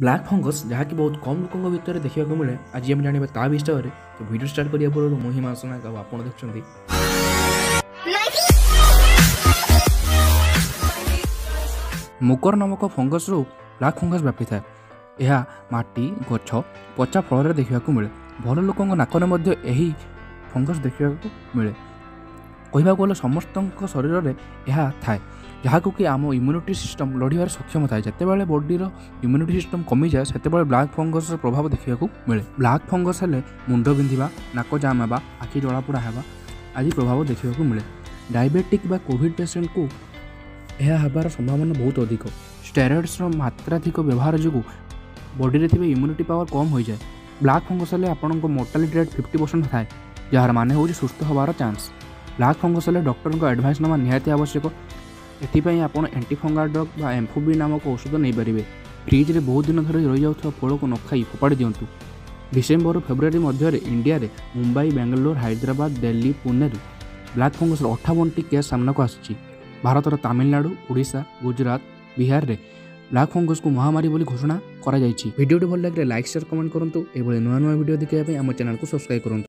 Black fungus, ଯାହାକି ବହୁତ କମ୍ ଲୋକଙ୍କ ଭିତରେ ଦେଖିବାକୁ ମିଳେ, ଆଜି ଆମେ ଜାଣିବା ତା ବିଷୟରେ। ତ ଭିଡ଼ିଓ ଷ୍ଟାର୍ଟ କରିବା ପୂର୍ବରୁ ମୁଁ ହିମାଂଶୁ ନାୟକ ଆଉ ଆପଣ ଦେଖୁଛନ୍ତି। ମୁକର ନାମକ ଫଙ୍ଗସ୍ରୁ ବ୍ଲାକ୍ ଫଙ୍ଗସ୍ ବ୍ୟାପିଥାଏ। ଏହା ମାଟି, ଗଛ, ପଚା ଫଳରେ ଦେଖିବାକୁ ମିଳେ। ଭଲ ଲୋକଙ୍କ ନାକରେ ମଧ୍ୟ ଏହି ଫଙ୍ଗସ୍ ଦେଖିବାକୁ ମିଳେ। କହିବାକୁ ଗଲେ ସମସ୍ତଙ୍କ ଶରୀରରେ ଏହା ଥାଏ, ଯାହାକୁ କି ଆମ ଇମ୍ୟୁନିଟି ସିଷ୍ଟମ୍ ଲଢ଼ିବାରେ ସକ୍ଷମ ଥାଏ। ଯେତେବେଳେ ବଡ଼ିର ଇମ୍ୟୁନିଟି ସିଷ୍ଟମ୍ କମିଯାଏ, ସେତେବେଳେ ବ୍ଲାକ୍ ଫଙ୍ଗସ୍ର ପ୍ରଭାବ ଦେଖିବାକୁ ମିଳେ। ବ୍ଲାକ୍ ଫଙ୍ଗସ୍ ହେଲେ ମୁଣ୍ଡ ବିନ୍ଧିବା, ନାକ ଜାମ୍ ହେବା, ଆଖି ଜଳାପୋଡ଼ା ହେବା ଆଦି ପ୍ରଭାବ ଦେଖିବାକୁ ମିଳେ। ଡାଇବେଟିକ୍ ବା କୋଭିଡ଼ ପେସେଣ୍ଟକୁ ଏହା ହେବାର ସମ୍ଭାବନା ବହୁତ ଅଧିକ। ଷ୍ଟେରଏଡ଼୍ସର ମାତ୍ରାଧିକ ବ୍ୟବହାର ଯୋଗୁଁ ବଡ଼ିରେ ଥିବା ଇମ୍ୟୁନିଟି ପାୱାର କମ୍ ହୋଇଯାଏ। ବ୍ଲାକ୍ ଫଙ୍ଗସ୍ ହେଲେ ଆପଣଙ୍କ ମୋର୍ଟାଲିଟି ରେଟ୍ 50% ଥାଏ, ଯାହାର ମାନେ ହେଉଛି ସୁସ୍ଥ ହେବାର ଚାନ୍ସ। ବ୍ଲାକ୍ ଫଙ୍ଗସ୍ ହେଲେ ଡକ୍ଟରଙ୍କ ଆଡ଼ଭାଇସ୍ ନେବା ନିହାତି ଆବଶ୍ୟକ। ଏଥିପାଇଁ ଆପଣ ଆଣ୍ଟିଫଙ୍ଗାଲ ଡ୍ରଗ୍ ବା ଏମ୍ଫୋବି ନାମକ ଔଷଧ ନେଇପାରିବେ। ଫ୍ରିଜ୍ରେ ବହୁତ ଦିନ ଧରି ରହିଯାଉଥିବା ଫଳକୁ ନ ଖାଇ ଫୋପାଡ଼ି ଦିଅନ୍ତୁ। ଡିସେମ୍ବରରୁ ଫେବୃଆରୀ ମଧ୍ୟରେ ଇଣ୍ଡିଆରେ ମୁମ୍ବାଇ, ବାଙ୍ଗାଲୋର, ହାଇଦ୍ରାବାଦ, ଦିଲ୍ଲୀ, ପୁନେରୁ ବ୍ଲାକ୍ ଫଙ୍ଗସ୍ର 58ଟି କେସ୍ ସାମ୍ନାକୁ ଆସିଛି। ଭାରତର ତାମିଲନାଡ଼ୁ, ଓଡ଼ିଶା, ଗୁଜୁରାଟ, ବିହାରରେ ବ୍ଲାକ୍ ଫଙ୍ଗସ୍କୁ ମହାମାରୀ ବୋଲି ଘୋଷଣା କରାଯାଇଛି। ଭିଡ଼ିଓଟି ଭଲ ଲାଗିଲେ ଲାଇକ୍, ସେୟାର, କମେଣ୍ଟ କରନ୍ତୁ। ଏଭଳି ନୂଆ ନୂଆ ଭିଡ଼ିଓ ଦେଖିବା ପାଇଁ ଆମ ଚ୍ୟାନେଲକୁ ସବସ୍କ୍ରାଇବ୍ କରନ୍ତୁ।